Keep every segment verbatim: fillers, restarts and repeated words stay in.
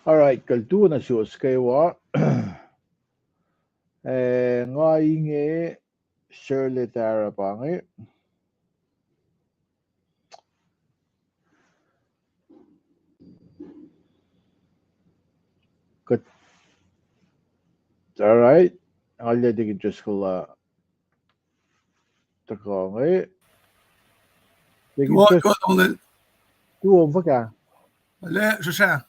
All right, kuloh nuh suwos kwewa. Eh, nga inge Shirley Tara pa inge. Kuht, all right. Nga liye Deacon Driscoll uh, tuhkuh inge. Deacon Driscoll, tuo fuhkah? Ale, srusra.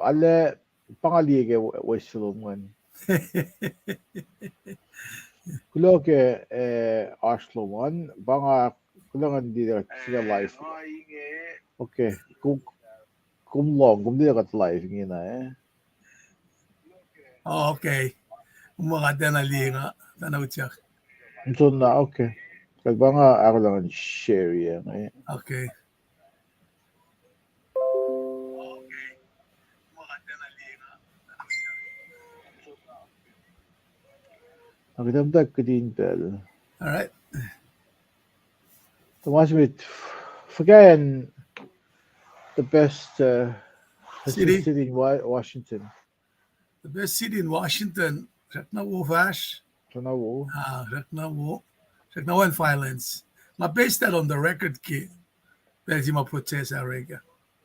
Ale, pa nga liye ke wes lom an. Kuloh ke, eh, oasr lom an, pa nga, kuloh ngan liye kuht live. Okay, kom, kom lohng, kom liye kuht live ingena, eh? Oh, okay. Kom ma kuht tiacna liye nga, tiacna utyak. Soenna, okay. Kuht pa nga ahkolah ngan share-i inge. Okay. Na kuht muhta kihtin pacl. All right. Thomas Smith, fuhkah the best, uh, city in Wa-, Washington. The best city in Washington, srackna wo fahsr. Srackna wo. Ah, srackna wo. Srackna wo in violence. Nga base that on the record ke pacl se ma protest orek ah.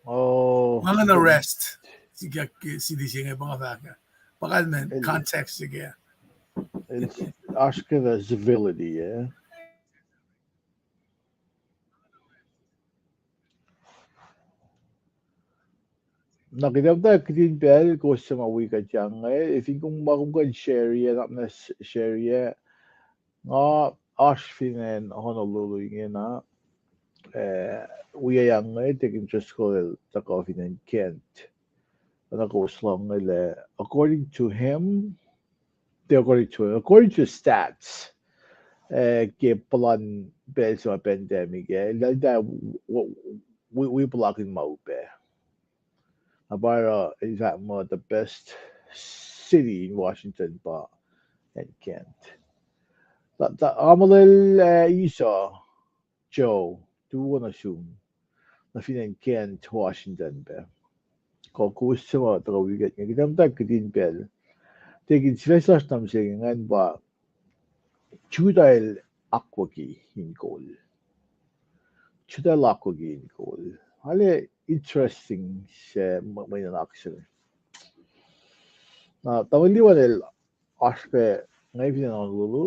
Oh. Nga ngan arrest sikyak ke city se inge pa nga fahk ah. Pa kalmac context se ke. Oasr ke the civility, eh? Na kuht muhta kihtin pacl, kowos suc ma wi kuht inge, eh, fin kom ma kom kuh in share-i, na share-i, nga oasr fin acn Honolulu ingena, eh, wi inge, Deacon Driscoll el tuhkuh fin acn Kent. Na kowos lohng lah, according to him, according to, according to stats, eh, ke puhlan pacl se ma pandemic, eh, eltahl wi, wi puhlakihn ma upac. Na pa oruh, in fact, ma the best city in Washington pa acn Kent. Tamuhlwel, eh, Esau, Joe, tuo nuh sum nuh fin acn Kent, Washington pac. Kuh kowos suc ma tuhkuh wi kuht inge, kuht muhta kihtin pacl. Deacon, sifac lasr nuh mihsenge ingacn pa Judah el akwucki in kol. Judah el akwucki in kol. Ale interesting se mwe nuhnak se. Na tamuhlwel Liwan el oasr pac inge fin acn Honolulu,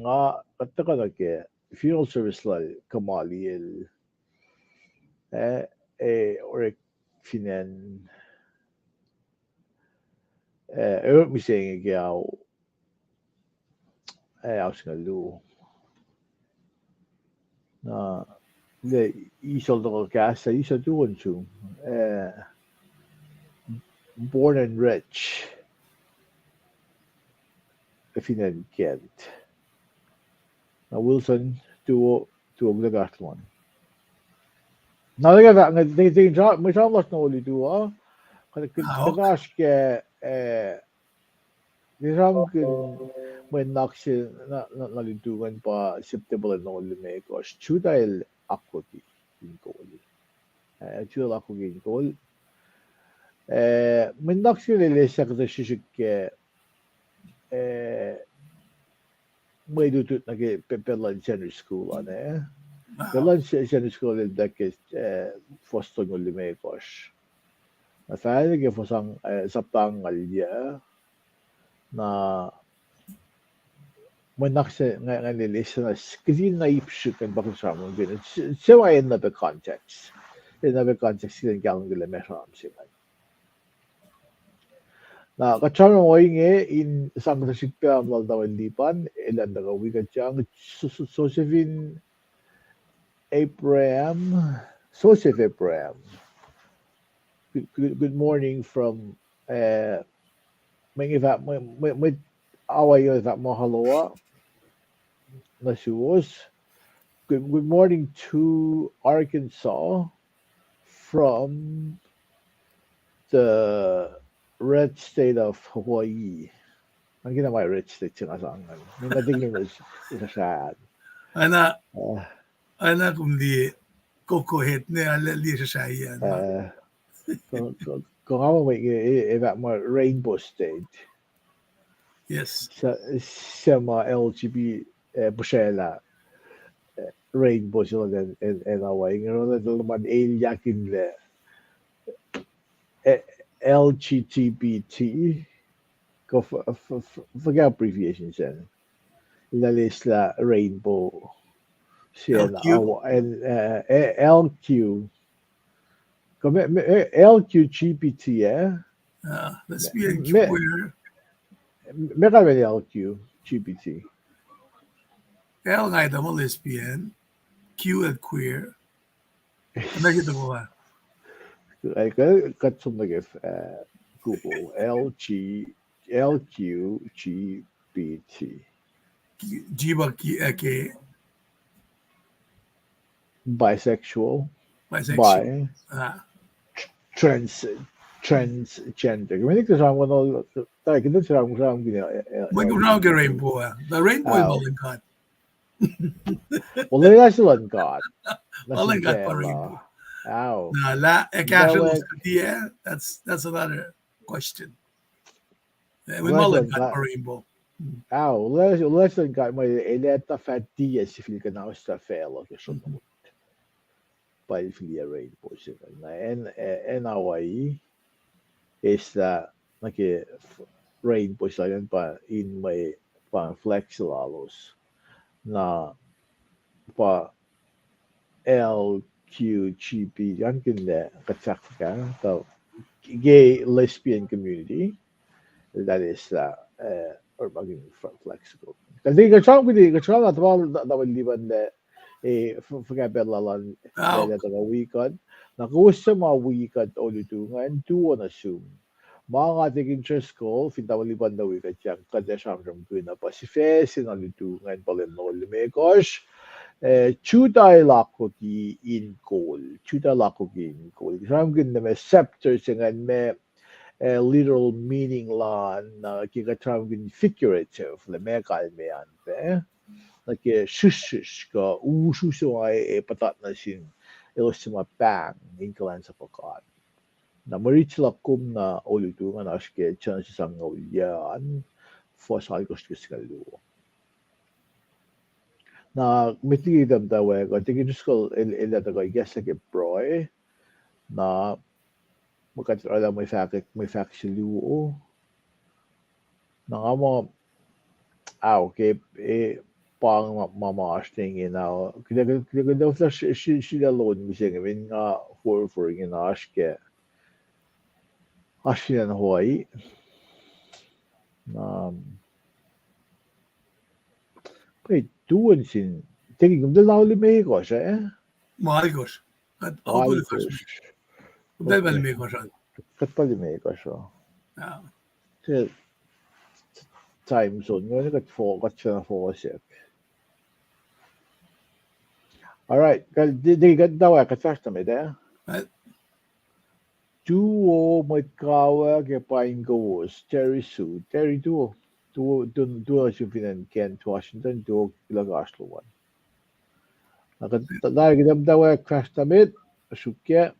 nga kuht tuhkuh nuh ke funeral service lal Kamali el, eh, eh, orek fin acn, eh, orek mihsenge ke ao, eh, ao singucul luo. Na, le, Esau tuhkuh kahs ah, Esau tuo nuh sum, eh, born and raised fin acn Kent. Na Wilson tuo, tuo kuht kahs lom an. Na, mwe sram lasr na oli tuo, kuht oasr ke, eh, mwe sramkihn, mwe nuhnak se na, na, na lutu ingacn pa Septempuh luo limekohsr, Judah el akwucki in kol. Eh, Judah el akwucki in kol. Eh, mwe nuhnak se lal Esau kuhtuh srihsrihk ke, eh, mwe lutlut nuh ke pacl luhn Sunday school an, eh. Pacl luhn Sunday school el tuh ke, eh, fuhs tolngoul limekohsr. Na fahla ke fuhs, eh, sapta angngaul yuc. Na mwe nuhnak se ingacn lal Esau na kihtin na ip srihk an pa kuht sramsramkihn. Se ma enenuh pac context. Enenuh pac context kihtin kahlwem ke lah meac sramsram se ingacn. Na kuht sramsram ohinge in sang kuhtuh srihk pac lal tamuhlwel Lipan, elan tuhkuh wi kuht yang, Josephine Abraham, Joseph Abraham. Good, good, good morning from, uh, mwe, mwe, mwe, how are you, fahk muh hello nuh suwos. Good, good morning to Arkansas from the red state of Hawaii. Nga kena ma red state se nga sang an. Nga tikin sasran. Ana, ana kom liye koko het ne, ale liye sasran an. kuh nga ma, e, e, e, ma Rainbow State. Yes. Suc, suc ma L G B, eh, puhsraclah, eh, rainbow se luhn, eh, eh, Hawaii, inge oruh luhman elyah kihn lah, eh, L G B T, kuh f-, f-, f-, fuhkah abbreviation sacn. Lah eislah rainbow. Sacn L Q? Awa-, and, eh, eh, L Q. Kuh me, me, eh, L Q G B T, eh? Ah, lesbian, me, queer. Me kalmen L Q G B T. L nga etuh muh lesbian, Q el queer. Ac ma ke tuh koa. Ac kuht, kuht som nuh ke, eh, Google, L G, L Q G B T. G, G ba ki, eh, ke. Bisexual. Bisexual. Bi. Ah. Tr-, trans-, transgender. Mweyen kuht sramsram, kuht sramsram, sramsram ke, eh, eh, mweyen kuht sramsram ke rainbow, ah. The rainbow, ah, ma luhn God. Well, that's luhn God. That's luhn God, pa rainbow. Ow. Na, lah, eh, kahsruh, yeah, that's, that's another question. Eh, well, that's luhn God, pa rainbow. Ow, well, that's luhn God, ma el etuh fah tiac sifil kuhnauslah facluh ke sronot. Pa el fihliyac rainbow se inge. Na acn, eh, acn Hawaii, eislah nuh ke f-, rainbow se inge pa in mwe pa flag se lalos. Na pa L Q G B, an kihn lah kuht fahk fuhkah, tuh gay lesbian community, eltahl eislah, eh, orekma kihn f-, flag se. Kuht, kuht sramsram, kuht sramsram na tuhma, tuhma lipan lah, eh, f-, fuhkah pacl lal an, ah, lah tuhkuh wi kuht. Na kowos suc ma wi kuht olutu ingacn, tuo nuh sum. Ma nga Deacon Driscoll, fin tamuhlwel luhpan tuh wi kuht, yang kuht ac sramsramkihn uh pa sifac se na lutu ingacn pa lwen longoul limekohsr, eh, Jutai lakoki in kol, Jutai lakoki in kol. Sramsramkihn nuh ma scepter se ingacn ma, eh, literal meaning lal an, na ke kuht sramsramkihn figurative, lah ma kalmac an pac, nuh ke srihsrsrihsr kuh usru se ma ac puhtat nuh sin elos suc ma pahng in kuhlwacnsapuh God. Na mwe rit se luhk kom na olutu ingacn oasr ke Genesis angngaul yuh an, fuhs alkosr ke singucul luo. Na met liki tahmtahel, kuht Deacon Driscoll el, el ac tuhkuh ikacslah ke pruhe. Na ma kuht orwaclah mwe fahk, mwe fahk se luo. Na nga muh, ao, ke, eh, pahng ma, ma, ma oasr inge na, kuht, kuht, kuht, kuht, kuht, sri-, sri-, srila lon mihsenge, mweyen nga forfor inge na oasr ke, oasr fin acn Hawaii. Um, pwacye, tuo nuh sin, Deacon, kom tuh na limekohsr, eh? Ma alkosr. Kuht, alkosr. Kom tuh pa limekohsr an. Kuht pa limekohsr. Ah. Se time zone inge, kuht fo-, kuht sifacna fohsack. All right, kuht, Deacon, kuht na wacngihn kuht fahsr nuh met, eh? Right. Tuo mwet kawuck ac paing kowos, Terry Sue. Terry, tuo, tuo, tuo, tuo nuh sum fin acn Kent, Washington, tuo kuloh ke oasr lom an. Na kuht, tari kuht muhtwacwacack fahsr nuh met, sruokyac.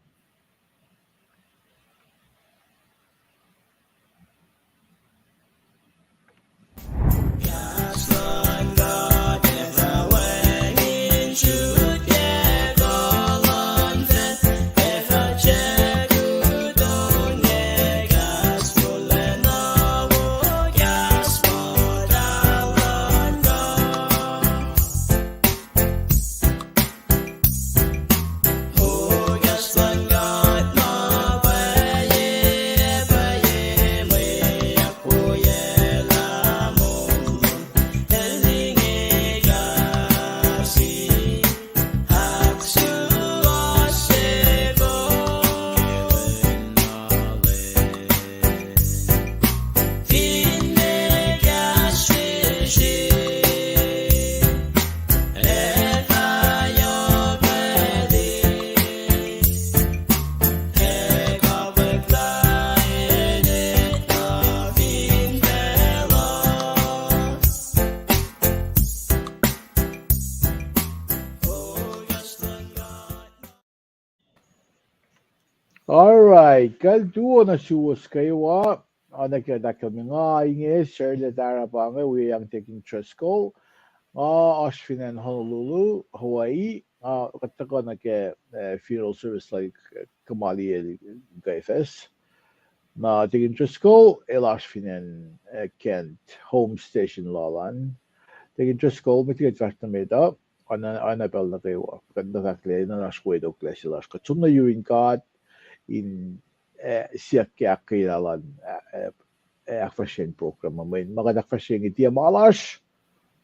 Ac kacl tuo nuh suwos kwewa, oacna ke ahkkahlwemye, nga inge Sarla Tarapa inge, wiyac yang Deacon Driscoll. Nga oasr fin acn Honolulu, Hawaii. Nga kuht tuhkuh nuh ke, eh, funeral service lal, eh, Kamaliel Kaifas. Na Deacon Driscoll el oasr fin acn, eh, Kent, home station lal an. Deacon Driscoll, met liki kuht fahsr nuh met uh, oacna, oacna pacl nuh kwewa. Kuht na fahk lah enenuh in oasr wetoklac se lasr. Kuht som nuh yurin God in, eh, siyuck ke ahkkweyelah lal, eh, eh, eh, ahkfahsrye program uh, mweyen ma kuht ahkfahsrye inge tiac ma lasr,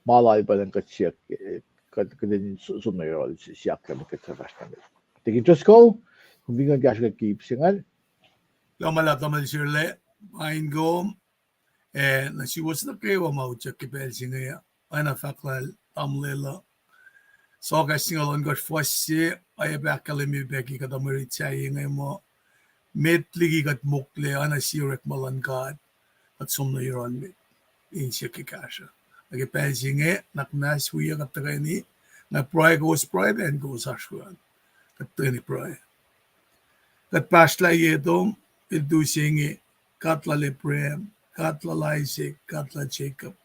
ma lal pa elan kuht siyuck, eh, kuht, kuht in s-, som nuh yohrohl siyuck lah met kuht fahsr nuh met. Deacon Driscoll, kom fin kuh in kahsruh ke ip se ingacn. Kuloh ma luhlahp tamuhlwel Sarla, paing kom, eh, nuh suwos nuh kwewa ma utyak ke pacl se inge, oacna fahk lal tamuhlwel uh. Sohkahs singucul ohnkohsr fuhs se, oacyacpac ahkkahlwemye pac ke kuhtuh mwe rit sahyac inge muh, met liki kuht mokle, oacna sie orekma luhn God, kuht som nuh yohrohl met in siyuck ke kahsruh. Nuh ke pacl se inge, nuhnak muhnahs wiyuc kuht tuhkweni, nga pruhe kowos pruhe pac in kowos oasr we an. Kuht tuhkweni pruhe. Kuht pahsrlah ye tom, el tu se inge, God lal Abraham, God lal Isaac, God lal Jacob.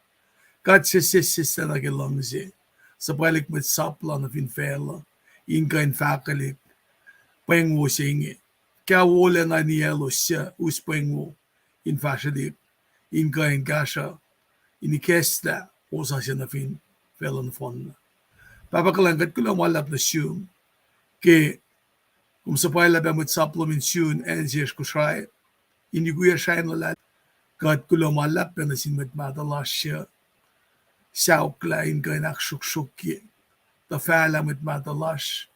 God sesseslah nuh ke luhngse, suhpwaclihk mwet sap lal nuh fin facluh, in kuh in fahkwelihk pweng wo se inge. Kah wolacna niyaclos suc us pweng wo in fahsrwelihk, in kuh in kahsruh, in ikacslah wosasuc nuh fin facluh nohfohnna. Pahpah Kuhlwacng, kuht kuloh ma luhlahp nuh sum ke kom suhpwaclah pac mwet sap lom in sun acn sesr Kosrae, in yukiyac srah in luhlahlfongi. Kuht kuloh ma luhlahp pac nuh sin mwet mahtuh lasr suc sauklah in kuh in ahksruhksruhkye, tuhfahlah mwet mahtuh lasr,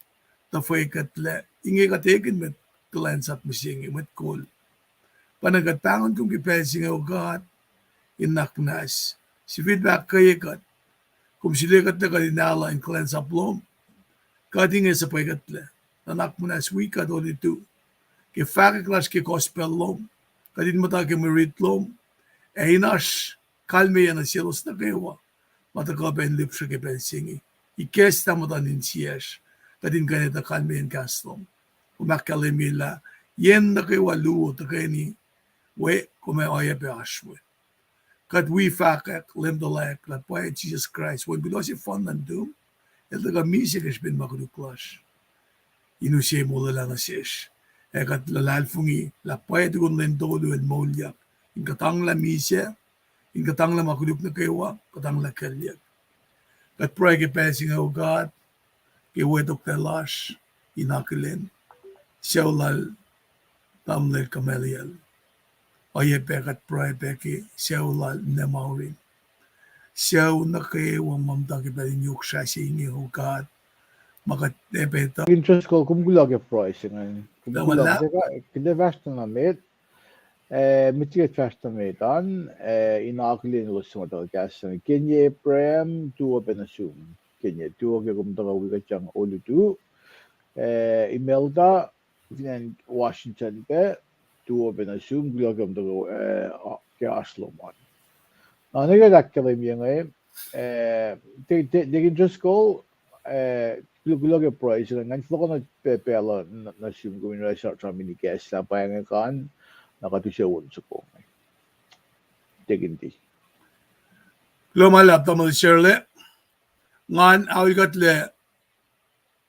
tuh fwekuhtlac inge kuht ekihn mwet kuhlwacnsap mihsenge, mwet kol. Pa na kuht pahngon kom ke pacl se inge, O God, in nuhnak muhnahs, sifilpac ahkkweye kuht. Kom sulekuhtlac kuht in alu in kuhlwacnsap lom. Kuht inge suhpwekuhtlac. Nuhnak muhnahs wi kuht olutu ke fahkwack lasr ke gospel lom, kuht in muhta ke mwe rit lom, ac in oasr kalmeyac nuh selos nuh kwewa ma tuhkuh pac in lihpsre ke pacl se inge. Ikacslah muhtuhn insiyacsr, kuht in kuh in etuh kalmeyacn kahs lom. Kom ahkkahlwemye lah yen nuh kwewa luo tuhkweni we, kom ac oacyacpac oasr we. Kuht wi fahkwack, Leum tuhlac, lah pwacye Jisus Kraist, Wen kuloh sefanna nuhtum, el tuhkuh misac ke srihpen ma koluk lasr, in use molwelah nuh sesr. Ac kuht luhlahlfongi lah pwacye tukun lwen tolu el moulyak, in kuhtanglah misac, in kuhtanglah ma koluk nuh kwewa, kuhtanglah kuclyuck. Kuht pruhe ke pacl se inge, O God, ke wetoklac lasr in akihlen sucu lal tamuhlwel Kamaliel. Oacyacpac kuht pruhe pac ke sucu lal Nemaureen. Sucu nuh kwewa ma muhta ke pacl in yohk srah se inge, O God, ma kuht epac tuh. Deacon Driscoll, kom kuloh ke pruhe se ingacn. Kom kuloh, kuht ac fahsr nuh met. Eh, met liki kuht fahsr nuh met an, eh, in akihlen elos suc ma tuh kahs an. Kenye Abraham, tuo pac nuh sum. Kenye, tuo ke kom tuhkuh wi kuht yang olutu. Eh, Imelda, fin acn Washington pac, tuo pac nuh sum, kuloh ke kom tuhkuh, eh, ke oasr lom an. Na, nuh ke ahkkahlwemye inge, eh, Deacon Driscoll, eh, kuloh, kuloh ke pruhe se ingacn, fohlohk na pac pacl uh nuh sum kom in oraclah sramsram in ikacslah pweng ac kan, na kuht use on soko inge. Deacon D. Kuloh ma luhlahp tamuhlwel Sarla. Ngan aol kuhtlac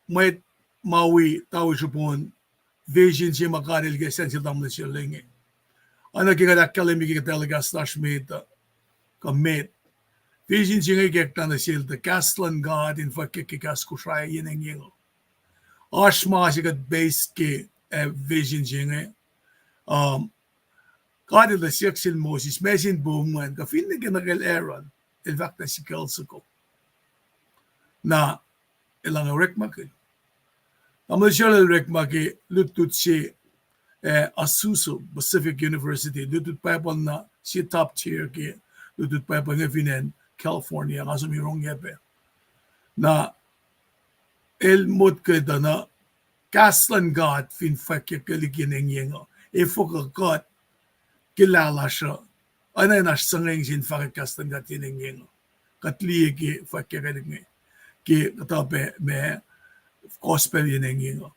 mwet ma wi tawi srihpon vision se ma God el ikacslah nuh sel tamuhlwel Sarla inge. Oacna ke kuht ahkkahlwemye ke kuht elos kahs lasr met uh, kuh met, vision se inge ikacslah nuh sel tuh kahs luhn God in fwackyuck ke kahs Kosrae yen engyeng uh. Oasr ma se kuht base ke, eh, vision se inge. Um, God el tuh siyuck sel Moses, ma sin pom ingacn, kuh finne ke nuh kacl Aaron, el fahk lah sikacl soko. Na, elan orekmakihn. Tamuhlwel Sarla el orekma ke lutlut se, eh, Azusa Pacific University, lutlut Bible na sie top tier ke lutlut Bible inge fin acn California, nga som rongyac pac. Na, el motko tuh na kahs luhn God fin fwackyucklihk yen engyeng uh, efuh kuh kuht ke lah lasr uh, oacna in oasr suhngweng se in fahkwack kahs luhn God yen engyeng uh. Kuht liye ke fwackyucklihk inge, ke kuhtuh pac ma gospel yen engyeng uh.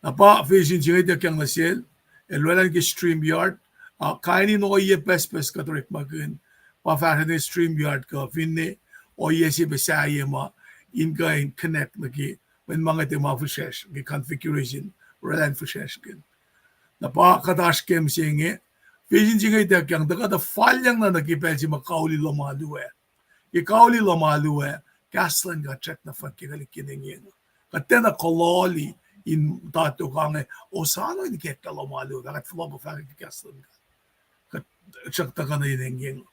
Na pa vision se inge ituckyang nuh sel, El oraclah ke StreamYard, ah, kain in ohiyac pucspucs kuht orekmakihn, pa fahsruh nuh ke StreamYard kuh finne ohiyac se pac sahyac ma in kuh in connect nuh ke, mweyen ma inge tiac ma fihsracsr ke configuration, oraclah in fihsracsr kihn. Na pa kuht oasr ke mihsenge, vision se inge ituckyang tuh kuht falyang na nuh ke pacl se ma kauli lohm alu ah. Ke kauli lohm alu ah, kahs luhn God srackna fahk ke kuht liki engyeng. Kuht tiacna kololi in tato kange, osano in ikacklah lohm alu ah, fah kuht fohlohk fahk ke kahs luhn God. Kuht srackna tuhkuh nuh in engyeng.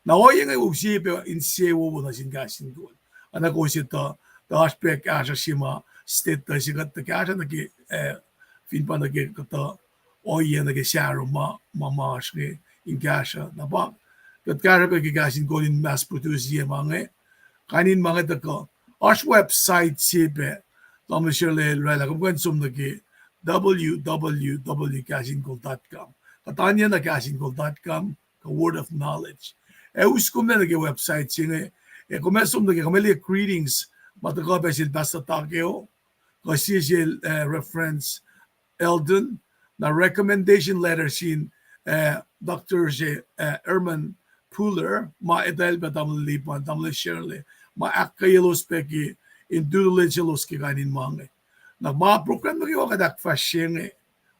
Na ohiyac inge use pac insewowo nuh sin kahs in kol. Oacna kowos etuh, tuh oasr pac kahsruh se ma state tuh se kuht tuh kahsruh nuh ke, eh, fin pa nuh ke kuhtuh ohiyac nuh ke sahro ma, ma, ma oasr inge in kahsruh. Na pa, kuht kahsruh pac ke kahs in kol in mass produce ye ma inge, kain in ma inge tuhkuh. Oasr website se pac, tamuhlwel Sherlel oraclah, kom kuh in som nuh ke W W W dot kahsinkol dot com. Kuhtanglah na kahsinkol dot com, kuh Word of Knowledge. Ac us kom nuh ke website se inge, ac kom ac som nuh ke, kom ac liye greetings, ma tuhkuh pac sel Pastor Takeo, kuh sie sel, eh, Reverend Eldon, na recommendation letter sin, eh, Doctor se, eh, Herman Puller, ma etwacl pac tamuhlwel Lipan, tamuhlwel Sherlel, ma ahkkweyelos pac ke in due diligence selos ke kain in ma inge. Na ma program nuh kwewa kuht ahkfahsrye inge,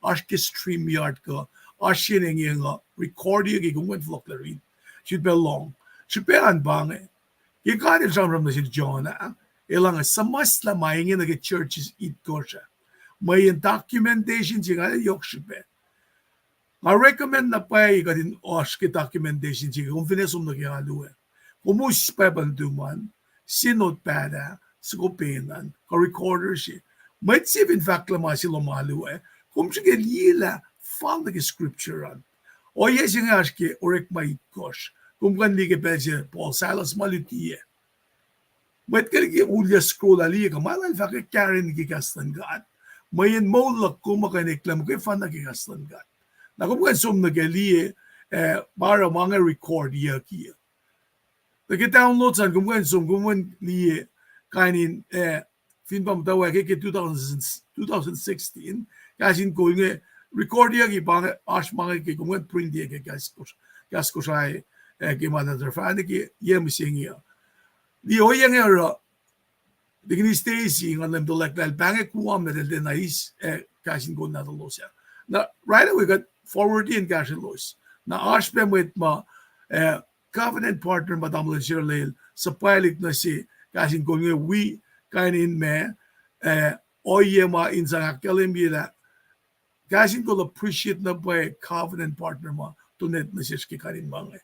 oasr ke StreamYard kuh, oasr sie engyeng uh, record-i ke kom kuh in fohlohklac rit. Sifilpac lohng. Srihpac an pa inge. Ke God El sramsram nuh sel Jonah, El inge suhmuhslah ma inge nuh ke churches itkohsr ah. Mweyen documentation se inge yohk srihpac. Nga recommend na pwacye kuht in oasr ke documentation se inge, kom finne som nuh ke alu ah. Kom us Bible nuhtum an, sie notepad ah, soko pen an, kuh recorder se. Mwet se fin fahklah ma se lohm alu ah, kom srihke liye lah fal nuh ke scripture an. Ohiyac se inge oasr ke Orekma itkohsr. Kom kuh in liye ke pacl se Paul, Silas ma luti ah. Mwet ke liki ulyuck scroll ah liye kuh ma el fahk, kahreni ke kahs luhn God. Mweyen moul luhk kom uh kuh in eklac muhkwena ke kahs luhn God. Na kom kuh in som nuh ke liye, eh, pa oruh ma inge record-iyucki uh. Nuh ke download an kom kuh in som, kom kuh in liye kain in, eh, fin pa muhtwacwacack ke, ke two thousand, two thousand sixteen, kahs in kol inge, record-iyucki pa inge, oasr ma inge ke kom kuh in print-i ke kahs Kos-, kahs Kosrae, eh, ke ma nuhtum fahk nuh ke yac mihsenge uh. Liye ohiyac inge oruh, Deacon Stacy, nga lem tuhlac lah el pahnge Guam na el tiacna eis, eh, kahs in kol nahtuhlos ah. Na right away kuht forward-i in kahsrwelos. Na oasr pac mwet ma, eh, covenant partner ma tamuhlwel Sherlel, suhpwaclihk nuh se kahs in kol inge wi kain in ma, eh, ohiyac ma in sang ahkkahlwemye lah kahs in kol appreciate na pwacye covenant partner ma donate nuh sesr ke kain in ma inge.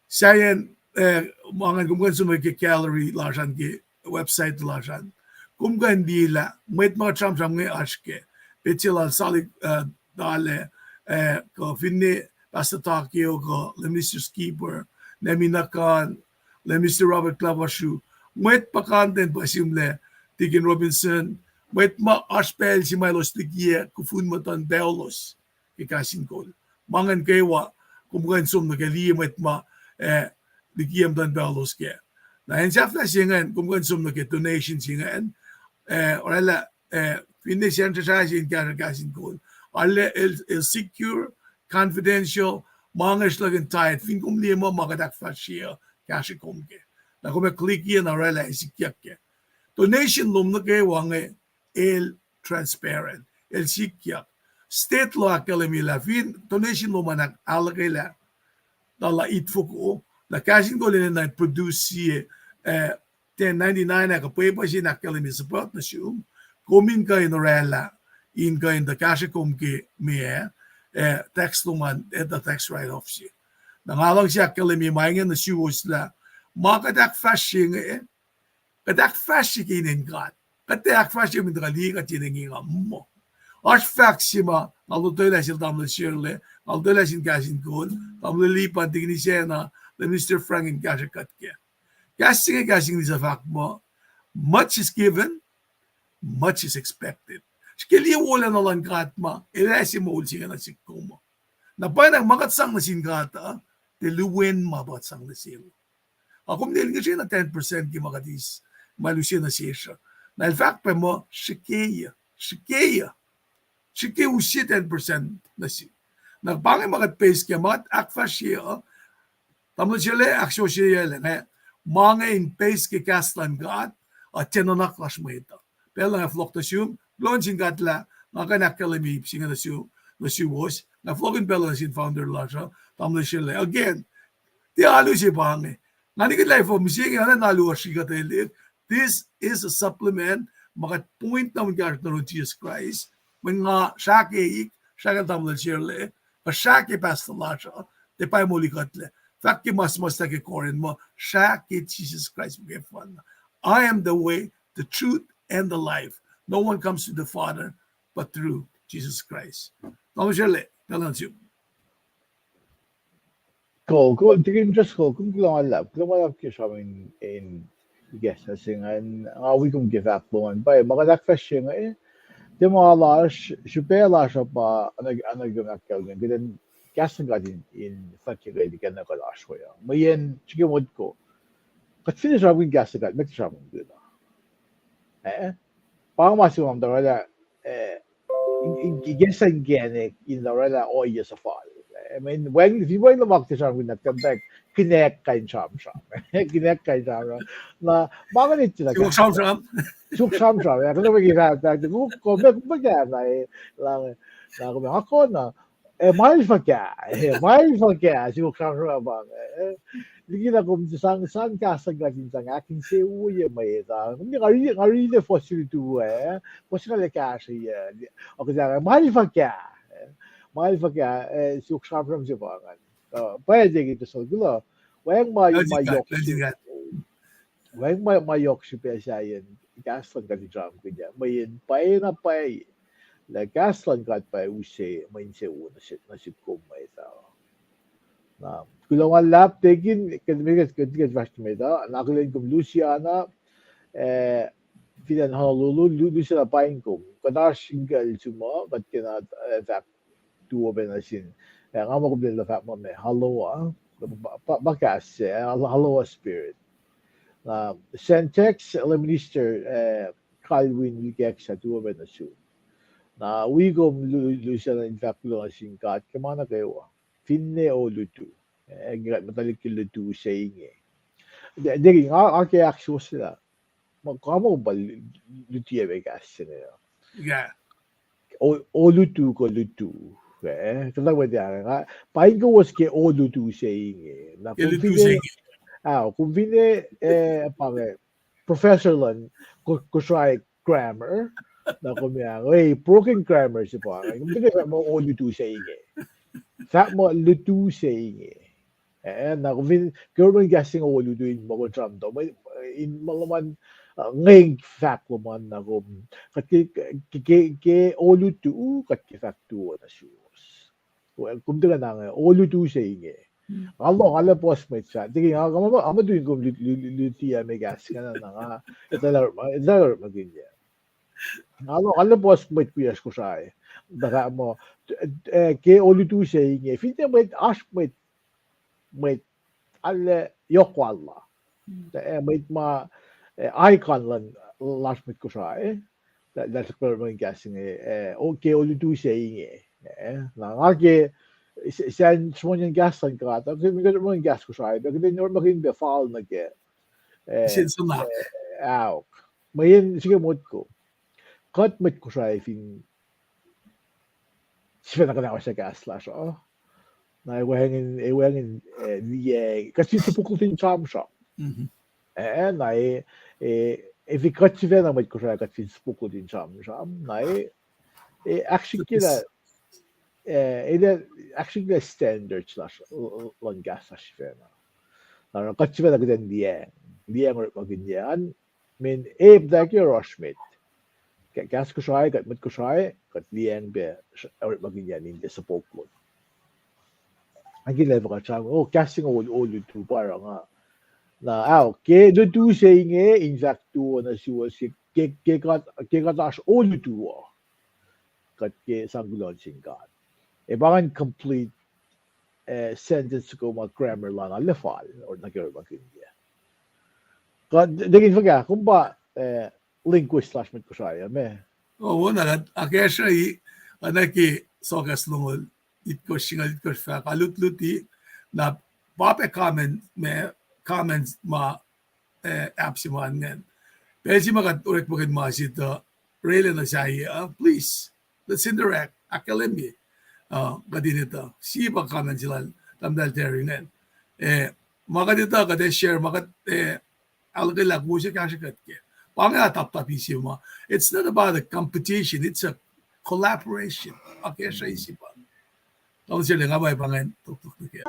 Sahyacn, eh, ma ingacn kom kuh in som nuh ke gallery lasr an, ke website lasr an. Kom kuh in liye lah mwet ma sramsram inge oasr ke, petsac lal Salik, eh, Dale, eh, kuh finne Pastor Takeo, kuh Minister Skipper, Nemi Nakan, Minister Robert Klavashu, mwet puhkantwen pa sihmlac Deacon Robinson, mwet ma oasr pacl se ma elos likiyac kufun muhtuhn paclos ke kahs in kol. Ma ingacn kwewa, kom kuh in som nuh ke liye mwet ma, eh, likiyac muhtuhn paclos kac. Na acn sahflah se ingacn, kom kuh in som nuh ke donation se ingacn, eh, oraclah, eh, finne sacn srasra se in kahsruh kahs in kol. Arlac el, el secure, confidential, ma inge srihluhk in tithe, fin kom liye muh ma kuht ahkfahsrye uh kahsrwe kom kac. Na kom ac click-i na oraclah ac sikyak kac. Donation lom nuh kwewa inge el transparent, el sikyak. State law ahkkahlwemye lah fin donation lom an ahluhkwelah tala itfoko, na kahs in kol enenuh in produce sie, eh, ten ninety-nine ah kuh pwepuh se in ahkkahlwemye support nuh sum, kom in kuh in oraclah, in kuh in tuh kahsrwe kom ke meac, eh, tax lom an, eh, tuh tax write-off se. Na nga luhngse ahkkahlwemye ma inge nuh suwos lah ma kuht ahkfahsrye inge, kuht ahkfahsrye ke inen God. Kuht tiac ahkfahsrye in tuhkuh liye kuht yen engyeng uh muh. Oasr fahk se ma nga lotwelah sel tamuhlwel Sherlel, nga lotwelah sin kahs in kol, tamuhlwel Lipan, Deacon Isacna, Minister Frank in kahsrwe kuht kac. Kahs se inge, kahs English uh fahk muh, much is given, much is expected. Srihke liye wolacna luhn God ma El ase moul se inge nuh sihk kom uh. Na pwacnwacng ma kuht sang nuh sin God uh, tiac luhwen ma pa kuht sang nuh sel. Ac kom ne el ngihsre na ten percent ke ma kuht eis, ma El use nuh sesr uh. Na El fahk pac muh srihke, srihke. srihke use ten percent nuh sihk. Na pa inge ma kuht base ke, ma kuht ahkfahsrye uh, tamuhlwel Sele ahksoseyacl inge, ma inge in base ke kahs luhn God, uh, tiac nuhnak lasr mwet uh. Pacl uh nga fohlohk nuh sum, kuloh nuh sin God lah nga kuh in ahkkahlwemye ip se inge nuh su, nuh suwos, nga fohlohk in pacl uh nuh sin founder lasr uh, tamuhlwel Sele. Again, tiac alu se pa inge. Nga nikihn lah efuh mihsenge, oacna alu uh srihkuhtwelihk. This is a supplement, ma kuht point nuh in kahsruh nuh Lord Jesus Christ. Mweyen nga srahkeik, srahkel tamuhlwel Sele, kuh srahke pastor lasr uh, tiac pa molikuhtlac. Fahk ke ma suhmuhslah ke Corinth muh, srahke Jesus Christ muhkwena. I am the way, the truth, and the life. No one comes to the Father but through Jesus Christ. Tamuhlwel Sele, pacl nuh sum. Kol, kol, tikin just kol, kom kuloh ma luhlahp, kuloh ma luhlahp ke sramsram in, in ikacslah se ingacn, nga wi kom ke fahk lom an, pa ma kuht ahkfahsrye inge, tiac ma lasr, srihpac lasr uh pa, oacna, oacna kom ahkkahlwemye, kuht in kahs luhn God in, in fahk ke kuht in kena kuht oasr we uh. Mweyen, srihke motko. Kuht fin sramsramkihn kahs luhn God, met sramsramkihn uh. Eh? Pa ma se ma orwaclah, eh, in, in, ikacslah inkacnek in orwaclah ohiyac suhfal. Eh, mweyen, fin wacngihn luhman sramsramkihn, na kuht pac kihnack kain sramsram. Kihnack kain sramsram. Na, ma inge tiacna suk sramsram. Suk sramsram. Eh, kuht pac ke fahk, fahk, kom, kom, kom, kom, kom, eh, na, na, kom, ako na. Eh, ma el fuhkah, eh, ma el fuhkah, suk sramsram pa inge, eh. Liki na kom sang, sang kahs luhn God in sang ahkinsewowoye mwet ah. Kom nga riti, nga riti fuhs se lutu ah, fuhs se nga lah kahsruh ah, okay, ma el fuhkah, eh, ma el fuhkah, eh, suk sramsram se pa ingacn. Uh, pwacye ke tuh sel kuloh, wacngihn ma, ma yohk se. Wacngihn ma, ma yohk srihpac sahyacn kahs luhn God in sramsramkihn ah. Mweyen pwacye na pwacye lah kahs luhn God pa use mwe insewowo nuh sihk, nuh sihk kom mwet ah. Na, kuloh ma luhlahp tikin, kuht, kuht, kuht fahsr nuh met ah, na akihlen kom Luciana, eh, fin acn Honolulu, Lu-, Luciana, paing kom. Kuht oasr inkucl sum uh, kuht kena, eh, fahk tuo pac nuh sin. Eh, nga muh kom lwelah fahk muh me, Haloa, pa, pa, pa kahs se, eh, Hal-, Haloa Spirit. Na, Sentex, Leminister, eh, Calvin Wilkex, tuo pac nuh sum. Na, wi kom Lu-, Luciana in fahk kuloh nuh sin God ke ma nuh kwewa. Finne olutu. Eh, kuht muhtwaclihk ke lutu se inge. De, de, nga, nga ke ahksuwohslah. Ma, kom pa lu-, luti me kahs se inge. O-, olutu kuh lutu. Eh, kuhtuh mwet ah, nga, paing kowos ke olutu se inge. Na kom finne, ah, kom finne, eh, pa inge, professor luhn, Ko-, Kosrae grammar. Na kom ah, eh, broken grammar se pa inge. Kom finne fahk muh olutu se inge. Fahk muh lutu se inge. Eh, na kom fin, ke orekmakihn kahs se inge olutu in muh kom sramsram, in ma luhman, uh, nge fahk luhman na kom, kuht ke, ke, ke, ke olutu, kuht ke fahk tuo nuh suwos. Kom tiacna nge, olutu se inge. Nga lohng, nga lah puhs mwet fahk, tikin nga, nga, nga, nga muh tuin kom lut-, lut-, lut-, luti me kahs ingacn na nga, etuh lah, etuh lah orekmakihn ah. Nga lohng, nga lah puhs mwet wiyacsr Kosrae. Tuh fahk muh, eh, ke olutu se inge, finne mwet, oasr mwet, mwet, arlac yohk wal la. Eh, mwet ma, eh, icon luhn, lasr mwet Kosrae. Lah, lah, orekmakihn kahs inge, eh, o-, ke olutu se inge. Eh, na nga ke, s-, sacn sruhmuhnyacn kahs luhn God, orekmakihn kahs Kosrae, pa kuht in orekmakihn pac fal nuh ke, eh, aok. Mweyen srihke motko. Kuht mwet Kosrae fin sifacna kuhnahosyuck kahs lasr uh. Na wacngihn, wacngihn, eh, liye, kuht fin sopuk luti in sramsram. Eh, na, eh, eh, fin kuht sifacna mwet Kosrae kuht fin sopuk luti in sramsram. Na, eh, eh, ahksrihkye lah, eh, eh, lah, ahksrihkye lah standards lasr, l-, l-, luhn kahs lasr sifacna. Na, kuht sifacna kuht in liyacacng, liyacacng orekmakihn an, men, eh, ptaki oasr met. Ke-, kahs Kosrae, kuht mwet Kosrae, kuht liyacacng pac, orekmakihn an in tiac sopuk luti. Akihlen fuhkah sramsram, oh, kahs se inge ol-, olutu pa oruh nga. Na, ao, ke lutu se inge, in fahk tuo nuh suwos ke, ke, ke kuht, ke kuht oasr olutu uh. Kuht ke sang kuloh nuh sin God. Ac pa ngan complete, eh, sentence soko ma grammar lana lefal, or nuh ke orekmakihn ah. Kuht, tikin fuhkah, kom pa, eh, linguist lasr mwet Kosrae uh, me. Oh, wona, kuht akacsruhi, Oacna ke Sokas longoul itkohsr, singucul itkohsr fahk, a lutluti, na pa pac comment, ma, comment ma, eh, app se ma ingacn. Pacl se ma kuht orekmakihn ma se tuh, orwaclah nuh sahyac, uh, please, let's interact, ahkkahlwemye. Uh, kuht in etuh, sie pa comment se lal tahmtahel Terry ingacn. Eh, ma kuht etuh, kuht ac share, ma kuht, eh, ahluhkwelah, kowos ac kahsrwe kuht kac. Pa inge taptap se ma. It's not about a competition, it's a collaboration. Akacsruhi se pa. Tamuhlwel Sele, nga muh pa ingacn toktok nuh kac.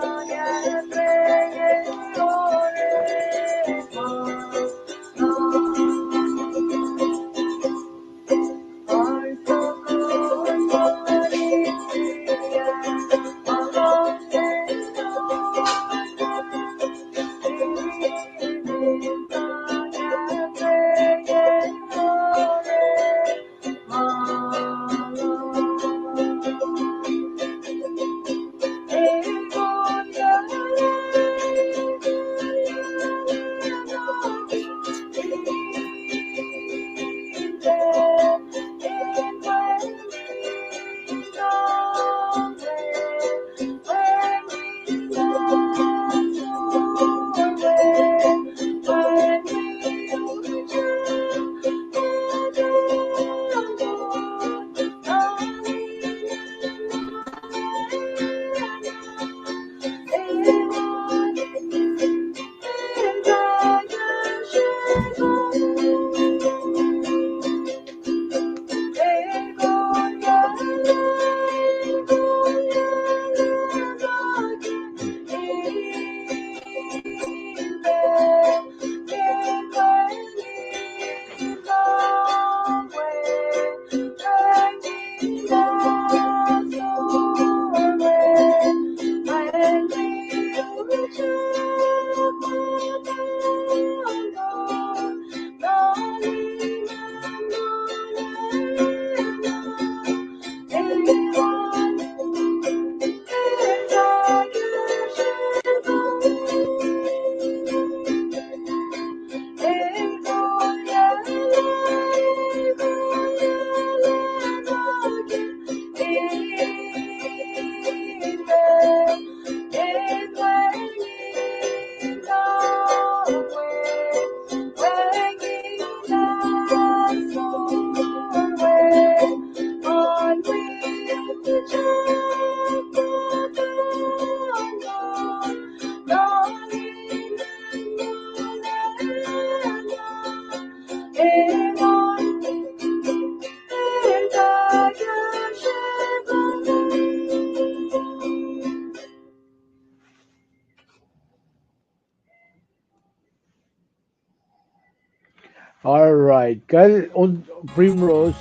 All right. Kal on Primrose,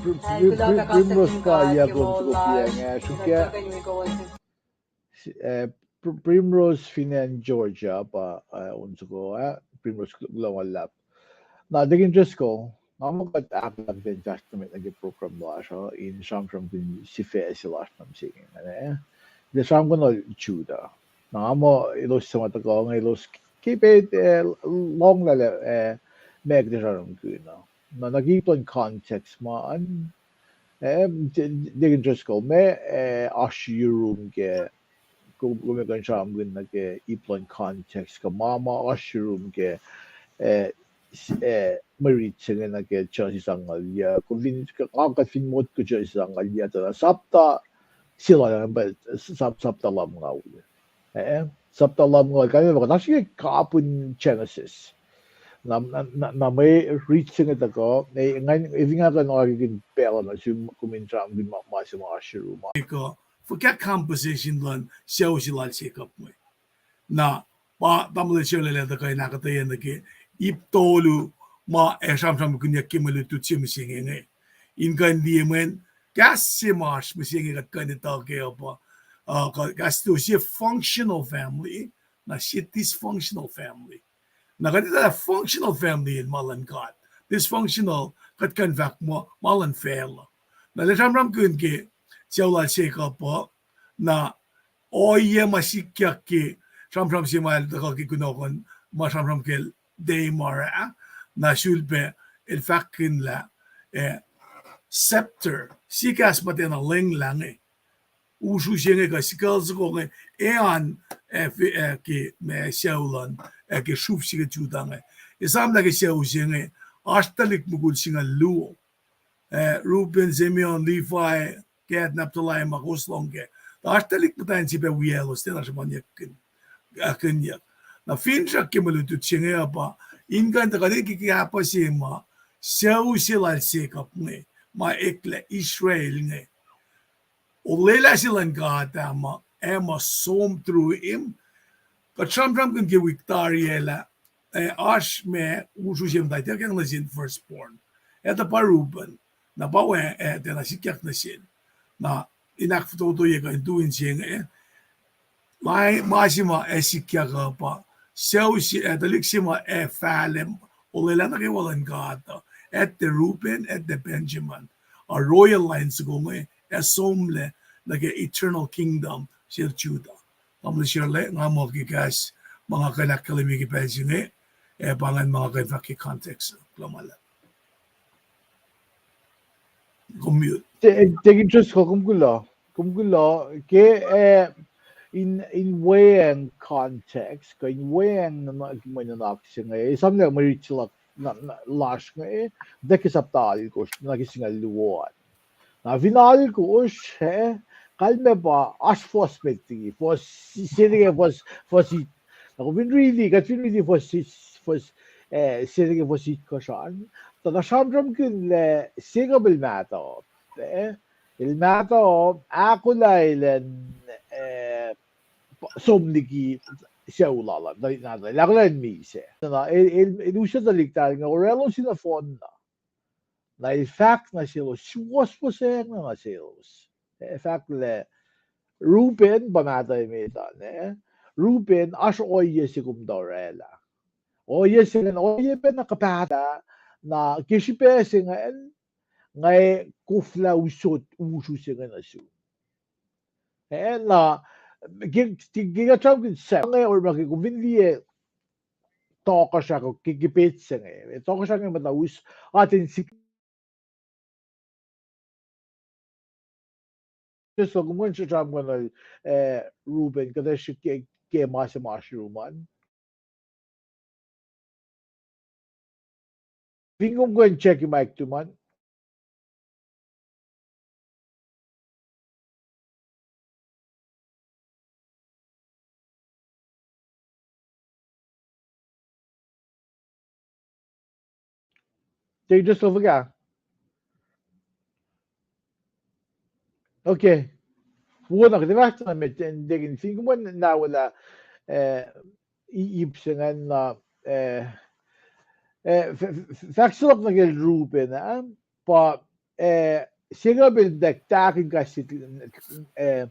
Pri-, Pri-, Primrose pa yak on soko piang ah, suk ah. Eh, Pr-, Primrose fin acn Georgia pa, eh, on soko ah, Primrose kuloh ma luhlahp. Na Deacon Driscoll, nga muh kuht ahkolah kuht in fahsr nuh met nuh ke program lasr uh, in sramsramkihn sifac se lasr nuh mihsenge ingacn. Kuht sramsramkihn Judah. Na nga muh elos suc ma tuhkuh inge elos ke pacl, eh, lohng lah, eh, meac kuht ac sramsramkihn uh. Na nuh ke ip luhn context ma an, eh, Deacon Driscoll, meac, eh, oasr yurum ke, kom, kom kuh in sramsramkihn nuh ke ip luhn context kuh ma, ma oasr yurum ke, eh, mwe rit se inge nuh ke Genesis angngaul yuh. Kom fin, nga kuh fin motko Genesis angngaul yuh, tuh sapta se lal, sapta lumngaul. Eh, sapta lumngaul, kalmac pa kuht oasr ke kapihn Genesis. Na, na, na, na mwe rit se inge tuhkuh, eh, ngan, eh, fin nga kuh in orekmakihn pacl uh nuh sum, kom in sramsramkihn ma, ma se ma oasr yurum ah. Kuh, fuhkah composition luhn sucu se lal Jacob inge. Na, pa tamuhlwel Sele lal tuhkuh in ahkuhtweyac nuh ke ip tolu ma ac sramsramkihnyuck ke mwe lutlut se mihsenge inge. In kuh in liye mweyen kahs se ma oasr mihsenge kuht kuh in etuh kac uh pa, uh, kuh kahs se functional family, na sie dysfunctional family. Na kuht etuh lah functional family in ma luhn God. Dysfunctional, kuht kuh in fahk muh ma luhn facluh. Na el sramsramkihn ke sucu lal Jacob uh, na ohiyac ma sikyak ke sramsram se ma el tuhkuh ke kunohkohn ma sramsram kacl Tamar ah, na sulpac el fahkkihn lah, eh, scepter, Sikahs ma tiacna lenglah inge. Usru se inge kuh sikuhl soko inge, ean, eh, fi-, eh, ke ma sucu luhn, eh, ke sruf se ke Judah inge. Esam lah ke sucu se inge, oasr tuhlihk mukul singucul luo. Eh, Reuben, Simeon, Levi, Gad, Naphtali, ma kowos lohng kac. Tuh oasr tuhlihk muhtwacn se pac wiyaclos tiacna sruhmuhnyuck, ahkihnyuck. Na finsrak ke mwe lutlut se inge uh pa, in kuh in tuh kuht in ke kahpah se ma, sucu se lal Jacob inge, ma eklac Israel inge. Olwelah se luhn God ah ma, ac ma som through him. Kuht sramsramkihn ke wik tari ah lah, eh, oasr ma usru se muhta tiac kang nuh sin firstborn. Etuh pa Reuben, na pa we, eh, tiacna sikyak nuh sel. Na in ahkfototoye kuh in tu in se inge, ma se ma ac sikyak uh pa, sucu se, eh, tuhlihk se ma ac fahlac olwelah nuh kwewa luhn God uh, etuh Reuben, etuh Benjamin, a royal line soko inge, ac somlah nuh ke eternal kingdom sel Judah. Tamuhlwel Sharla, nga muh ke kahs ma nga kuh in ahkkahlwemye ke pacl se inge, ac pa ingacn ma nga kuh in fahk ke context. Kuloh ma luhlahp. Kom mute. Te-, Deacon Driscoll, kom kuloh. Kom kuloh. Ke, eh, in, in weacng context, kuh in weacng nuhnak, mwe nuhnak se inge, esamlah mwe rit se luhk, na, na, lasr inge, Leviticus sapta alkosr, nuh ke singucul luo an. Na fin alkosr, eh, kalmac pa oasr fuhs met liki, fuhs, se nuh ke fuhs, fuhs it. Na kom fin riti, kuht fin riti fuhs, fuhs, eh, se nuh ke fuhs itkohsr an, tuh na sramsramkihn lah Jacob el mahtuh, eh, el mahtuh, ahkolah elan, eh, som liki sucu lal an, tuhlihk nahtuhl, el ahkolah elan misac. Na el, el, el use tuhlihk nahtuhl inge oraclah sie nohfohn na. Na el fahk nuh selos, suwohswohsacng na nuh selos. Eh, fahk lah Reuben pa mahtuh emet an, eh. Reuben, oasr ohiyac se kom tuh oraclah. Ohiyac se ingacn, ohiyac pacna kuhpahsr, na ke srihpac se ingacn, nga koflah usot usru se inge nuh sum. Eh, na, ke, ke, ke kuht sramsramkihn se inge, orekma ke kom fin liye tohkohsrah ke, ke page se inge. Tohkohsrah inge muhta us, aten sik-, Just so kom kuh in sramsramkihn, eh, Reuben, kuht ac srihke ke ma se ma oasr yurum an. Fin kom kuh in check mic tum an. Te just lo fuhkah. Okay. Wo na kuht fahsr na met, eh, Deacon, fin kom kuh in na welah, eh, i-, ip se ingacn na, eh, eh, f-, f-, fahk se luhk nuh ke Reuben, eh, pa, eh, Jacob el tahk-, tahkihn kahs se, eh,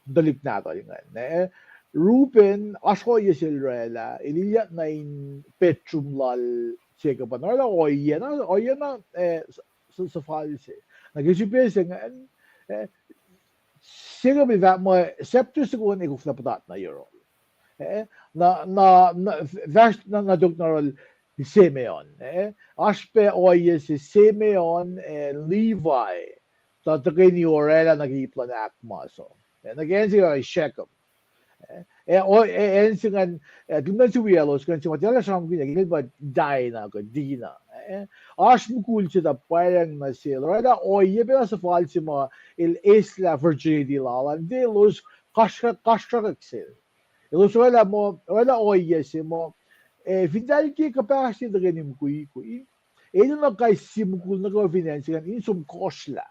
tuhlihk nahtuhl ingacn, eh. Reuben, oasr ohiyac se el oraclah, el ilyak nuh in bedroom lal Jacob an, oraclah ohiyac na, ohiyac na, eh, s-, s-, suhfal se. Na ke srihpac se ingacn, eh, Jacob el fahk muh scepter soko an ac koflah puhtatna yohrohl. Eh, na, na, na, fahsr na, na tok na yohrohl Simeon, eh, oasr pac ohiyac se Simeon, eh, Levi, tuh tuhkweni oraclah nuh ke ip luhn ahkmas uh. Eh, nuh ke acn se Shechem. Eh, eh, o-, eh, acn se ingacn, eh, tuh muhtwacn se wiyaclos ingacn se ma tiacna sramsramkihn, eh, pa Dinah kuh Dinah. Eh, oasr mukul se tuh pwacracng nuh sel, oraclah ohiyac pacna suhfal se ma el eislah virginity lal an, tuh elos kasr-, kasrkuhsrak sel. Elos oraclah muh, oraclah ohiyac se muh, eh, fintahl ke kuhpahsr se tuhkweni mukwikwi, enenuh kais sie mukul nuh kwewa fin acn se ingacn in som kohsrlah.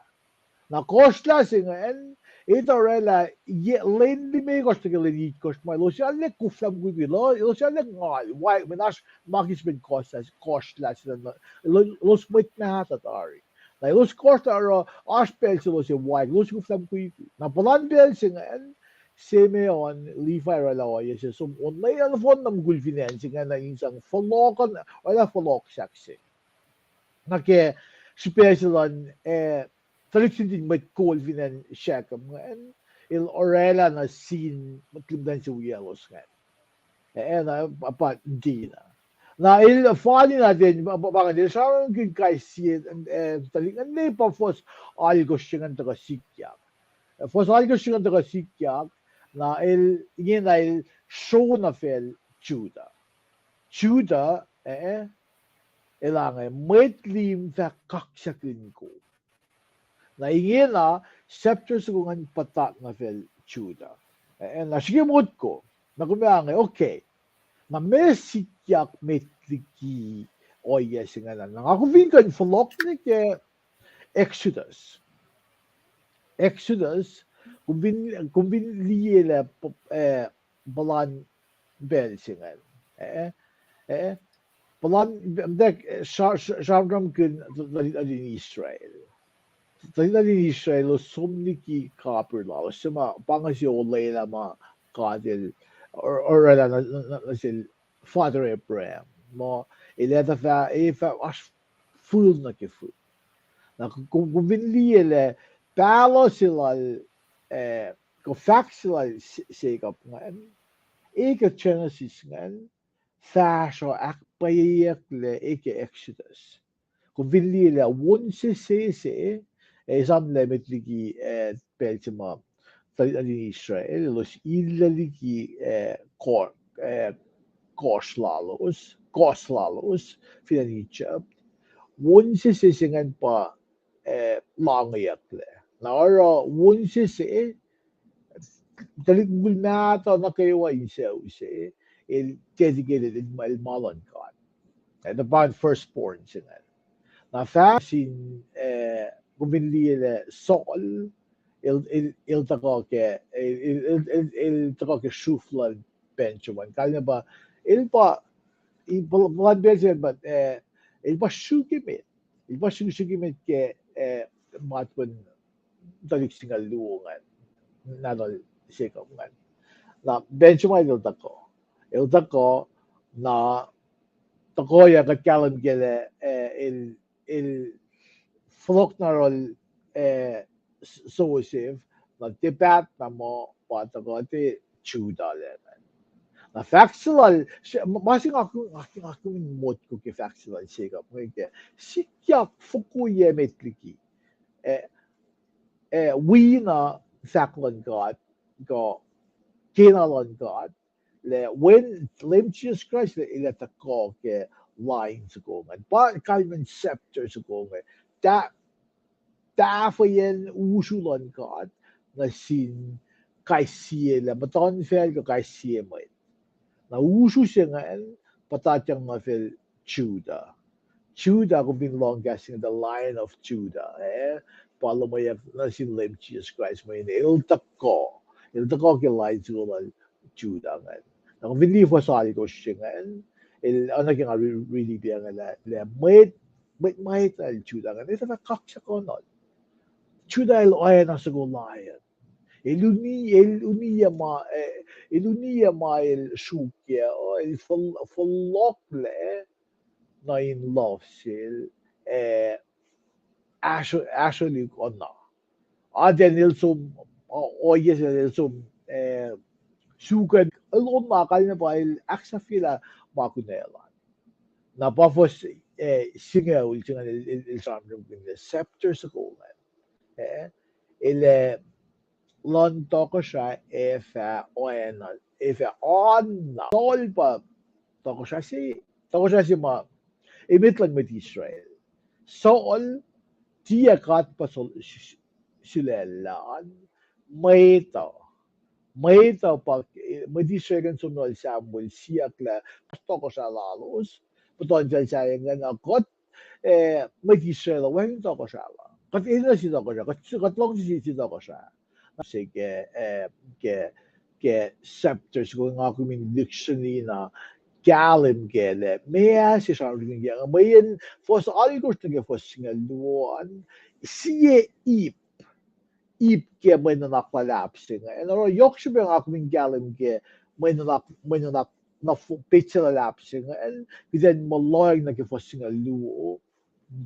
Na kohsrlah se ingacn, etuh oraclah, ye-, lwen limekohsr nuh ke lwen itkohsr ma elos arlac koflah mukwikwi, lo-, elos arlac ngal, wai, mweyen oasr ma ke srihpen kohsrlah, kohsrlah se ingacn, lo-, elos mwet mahtuh tari. Na elos kohsrlah oruh, oasr pacl se elos ac wai, elos koflah mukwikwi. Na puhlan pacl se ingacn, Simeon, Levi oraclah ohiyac se som, on lwen nohfohn na mukul fin acn se ingacn in sang fohlohk, oraclah fohlohk sahk se. Na ke srihpac se luhn, eh, tuhlihk se nuhtin mwet kol fin acn Shechem ingacn, el oraclah nuh sin mwet lihmtacn se wiyaclos ingacn. Eh, na pa, pa Dinah. Na el fani na ten, pa, pa, pa ingacn el sramsramkihn kais sie, eh, tuhlihk ingacn, ne pa fuhs alkosr se ingacn tuhkuh sikyak. Eh, fuhs alkosr se ingacn tuhkuh sikyak, na el, ingena el sro nuh facl Judah. Judah, eh, elange, mwet lim fah kaksakihn kom. Na ingena, scepter soko ingacn puhtat nuh facl Judah. Eh, na srihke motko, na kom ac inge, okay. Na meac sikyak met liki ohiyac se ingacn? Na nga kom fin kuh in fohlohk nuh ke Exodus. Exodus, kom fin, kom fin liye lah, eh, puhlan pacl se ingacn. Eh, eh, puhlan, mtak, sra-, sra-, sramsramkihn tuhlihk nuhtin Israel. Tuhlihk nuhtin Israel elos som liki kapihr lalos, se ma pa inge se olwelah ma God el or-, orwaclah nuh, nuh, nuh sel Father Abraham. Muh el ac tuh fah, ac fah oasr fihl nuh ke fihl. Na kom, kom fin liye lah pahluh se lal, eh, kuh fahk se lal Se-, Jacob ingacn, e ke Genesis ingacn, fahsruh ahkpwacyeyucklac e ke Exodus. Kom fin liye lah on se se se, eh, esam lah met liki, eh, pacl se ma tuhlihk nuhtin Israel elos illac liki, eh, ko-, eh, kohs lalos, kohs lalos fin acn Egypt. On se se se ingacn pa, eh, langeyucklac. Na oruh on se se, tuhlihk mukul mahtuh nuh kwewa in sucu se, el dedicated el ma, el ma luhn God. Eh, the firstborn se ingacn. Na fahk sin, eh, kom fin liye lah Saul, el, el, el tuhkuh ke, el, el, el, el, el tuhkuh ke sruf luhn Benjamin. Kalmac pa, el pa, i-, puhlan pacl se, but, eh, el pa srihke met. El pa srihke, srihke met ke, eh, matwacn tuhlihk singucul luo ingacn, nahtuhl Jacob ingacn. Na Benjamin el tuhkuh. El tuhkuh, na tuhkuh ac kuht kahlwem ke lah, eh, el, el fohlohk na yohrohl, eh, Joseph, na tiac paht na muh pa tuhkuh tiac Judah lac ingacn. Na fahk se lal, ma se nga, nga, nga kom in motko ke fahk se lal Jacob inge ke sikyak fokoko yac met liki, eh, eh, wi na fahk luhn God, kuh kena luhn God, lah wen Leum Jisus Kraist el ac tuhkuh ke line soko ingacn. Pa kalmacn scepter soko inge. Ta-, tahfweyacn usru luhn God nuh sin kais sie lah muhtuhnfacl kuh kais sie mwet. Na usru se ingacn puhtatyang nuh facl Judah. Judah, kom fin lohng kahs inge, the Lion of Judah, eh, pa luhmweyuck nuh sin Leum Jisus Kraist mweyen el tuhkuh, el tuhkuh ke line soko lal Judah ingacn. Na kom fin liye fuhs alkosr se ingacn, el, oacna ke nga ri-, riti pac inge lah, lah mwet, mwet ma etuh Judah ingacn, etuh fah kaksakihnuhl. Judah el oacna soko lion. El uni-, el uniyac ma, eh, el uniyac ma el sruokyac, el fol-, fohlohklac nuh in luf sel, eh, ahsr-, ahsrwelihk oacna. Atacn el som, o-, ohiyac se el som, eh, suk an, el oacna kalmac pa el ahksahfyelah ma kunacl an. Na pa fuhs, eh, singucul se ingacn el, el, el sramsramkihn scepter soko ingacn. Eh, el, eh, luhn tohkohsrah ac fah oacna, ac fah oacna. Saul pa tohkohsrah se, tohkohsrah se ma emet luhn mwet Israel. Saul, tiac God pa sul-, s-, s-, sulaclah an, mwet uh. Mwet uh pa, eh, mwet Israel kuh in som nuh sel Samuel siyuck lah tohkohsrah lalos, muhtuhnfacl sahyac ingacn uh kuht, eh, mwet Israel uh wacngihn tohkohsrah la. Kuht enenuh sie tohkohsrah, kuht, kuht luhngse sie, sie tohkohsrah. Na se ke, eh, ke, ke scepter soko nga kom in lihksreni na kahlwem ke lah meac se sramsramkihn ke, mweyen fuhs alkosr nuh ke fuhs singucul luo an, sie ip, ip ke mwe nuhnak luhlahp se inge. Ac oruh yohk srihpac nga kom in kahlwem ke mwe nuhnak, mwe nuhnak na fo-, petsac luhlahp se inge, kuht in muh lohacng nuh ke fuhs singucul luo,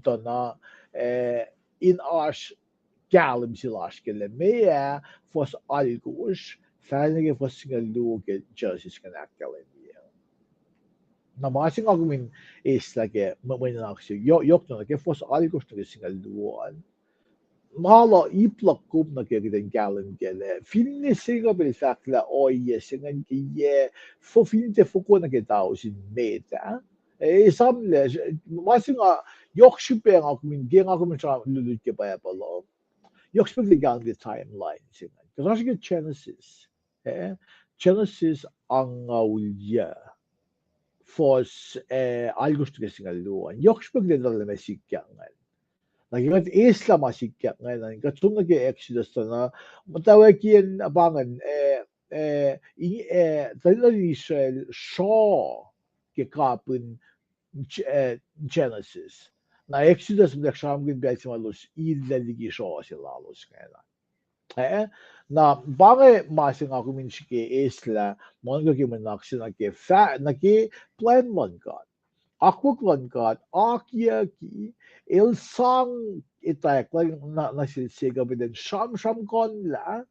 tuh na, eh, in oasr kahlwem se lasr ke lah meac fuhs alkosr, fahk nuh ke fuhs singucul luo ke Genesis ingacn ahkkahlwemye. Na ma se nga kom in eislah ke mwe, mwe nuhnak se, yohk, yohk nuh ke fuhs alkosr nuh ke singucul luo an. Ma la ip luhk kom nuh ke kuht in kahlwem kac lah finne Jacob el fahk lah ohiyac se ingacn ke yac, fo, fin tiac foko nuh ke tausin met ah. Esamlah, ma se nga yohk srihpac nga kom in, ke nga kom in sramsram lutlut ke Bible uh. Yohk srihpac kuht in kahlwem ke timeline se ingacn. Kuht oasr ke Genesis. Eh, Genesis angngaul yuh, fuhs, eh, alkosr nuh ke singucul luo an. Yohk srihpac kuht in tuhlac ma sikyak ingacn. Na ke kuht eislah ma sikyak ingacn, kuht som nuh ke Exodus tuh na, muhtwacwacackiyacn pa ingacn, eh, eh, in, eh, tuhlihk nuhtin Israel sruoh ke kapihn Genesis. Na Exodus muhtwacwacack sramsramkihn pacl se ma elos illac liki sruoh se lalos ingacn. Eh, na pa inge ma se nga kom in srihke eislah, nuhnkuh ke mwe nuhnak se nuh ke, nuh ke plwacn luhn God. Akwuck luhn God, akiyucki, el sang etwacack lal nuh sel Jacob elan sramsramkihn lah,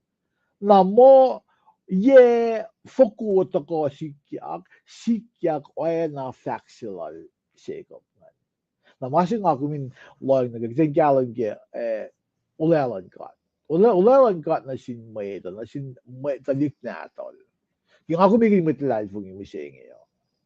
na muh yac foko tuhkuh sikyak, sikyak oacna fahk se lal Jacob ingacn. Na ma se nga kom in lohacng nuh ke, kuht in kahlwem ke, eh, olwelah luhn God. Olwelah luhn God nuh sin mwet uh, nuh sin tuhlihk nahtuhl. Ke nga kom ekihn mwet luhlahlfongi mihsenge uh,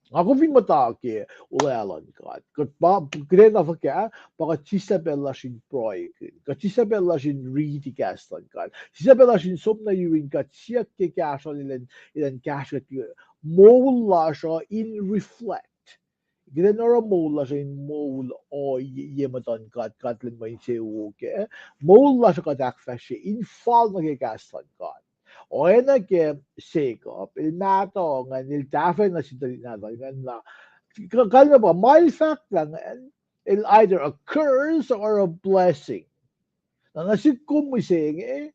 nga kom fin muhta ke olwelah luhn God, kuht pa, kuht enenuh fuhkah, pa kuht sislah pacl lasr in pruhekihn, kuht sislah pacl lasr in riti kahs luhn God, sislah pacl lasr in som nuh yurin God, siyuck ke kahsruh elan, elan kahsruh kuht, moul lasr uh in reflect. Kuht in oruh moul lasr uh in moul ohiyac muhtuhn God, God elan mwe insewowo kac. Moul lasr uh kuht ahkfahsrye in fal nuh ke kahs luhn God. Oacna ke Jacob, el mahtuh ingacn, el tahfwelah nuh sin tuhlihk nahtuhl ingacn na, kalmac pa ma el fahk lah ingacn, el either a curse or a blessing. Na nuh sik kom mihsenge,